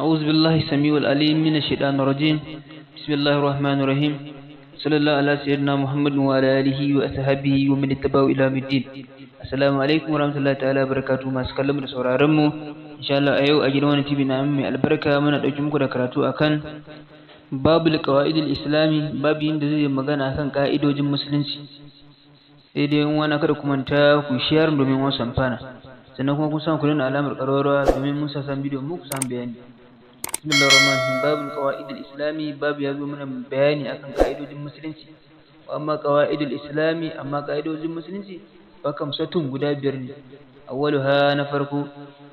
أعوذ بالله السميع العليم من الشيطان الرجيم. بسم الله الرحمن الرحيم. صلى الله على سيدنا محمد وعلى آله وأصحابه ومن اتبعه إلى يوم الدين. Assalamu alaikum warahmatullahi ta'ala barakatuh. Masu kallon mu da sauraron mu, insha Allah a yau a gidan wani TV na mai albarka muna ɗauki muku da karatu akan babul qawaidil islami, babu yinda zai magana akan ka'idojin musulunci. Sai dai in wani kada ku manta ku share domin wasu amfana, sannan kuma kun san ku danna alamar ƙararrawa domin mun sa san bidiyon mu ku samu bayani. Bismillahir rahmanir rahim. Babul qawaidil islami, babu ya zo mana bayani akan ka'idojin musulunci. Amma qawaidul islami, amma ka'idojin musulunci fa kamsatun, guda biyar ne. Awwaluha, na farko,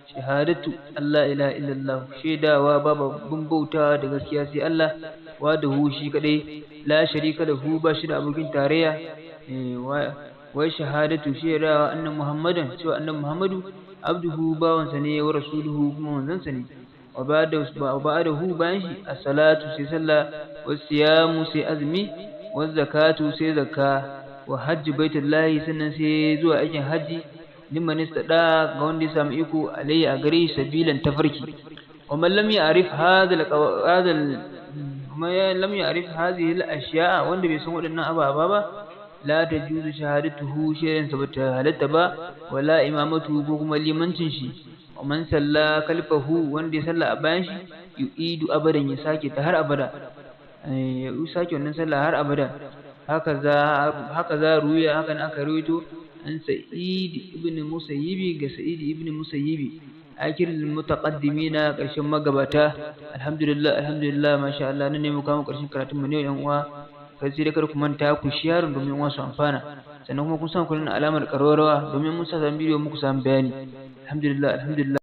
shahadatu Allah ilaha illallah, shaidawa babu abin bautawa da gaskiya sai Allah, wahdahu, shi kadai, la sharika lahu, ba shi da abokin tarayya, wai shahadatu, shaidawa, anna muhammadan, cewa annabi Muhammadu, abduhu, bawansa ne, wa rasuluhu, kuma manzansa ne. Wa ba'dahu, bayan shi, as-salatu, sai sallah, wa siyamu, sai azumi, wa zakatu, sai zakka, wa hajji baitullahi, sannan sai zuwa aikin hajji, liman istada, ga wanda ya samu iko, alayhi, a gare shi, sabilan, tafarki. Wa man lam ya'rif hadha hadha ma lam ya'rif hadhihi al-ashya'a, wanda bai san waɗannan ababa ba, la tajuzu shahadatuhu, shaidan sa bata halatta ba, wala imamatu, ko kuma limancin shi. Wa man salla kalfahu, wanda ya salla a bayan shi, yu'idu abadan, ya sake ta har abada, ya sake wannan sallah har abada. Haka za ruya, haka aka ruwaito an Sa'id ibn Musayyibi, ga Sa'id ibn Musayyibi, akir mutaqaddimina, karshen magabata. Alhamdulillah, alhamdulillah, masha Allah. Nan ne mu kawo karshen karatun mu ne, yan uwa. Kai sai dai kar ku manta ku share domin wasu amfana, sannan kuma kun san ku nuna alamar ƙararrawa domin mun sa bidiyo muku samu bayani. Alhamdulillah, alhamdulillah.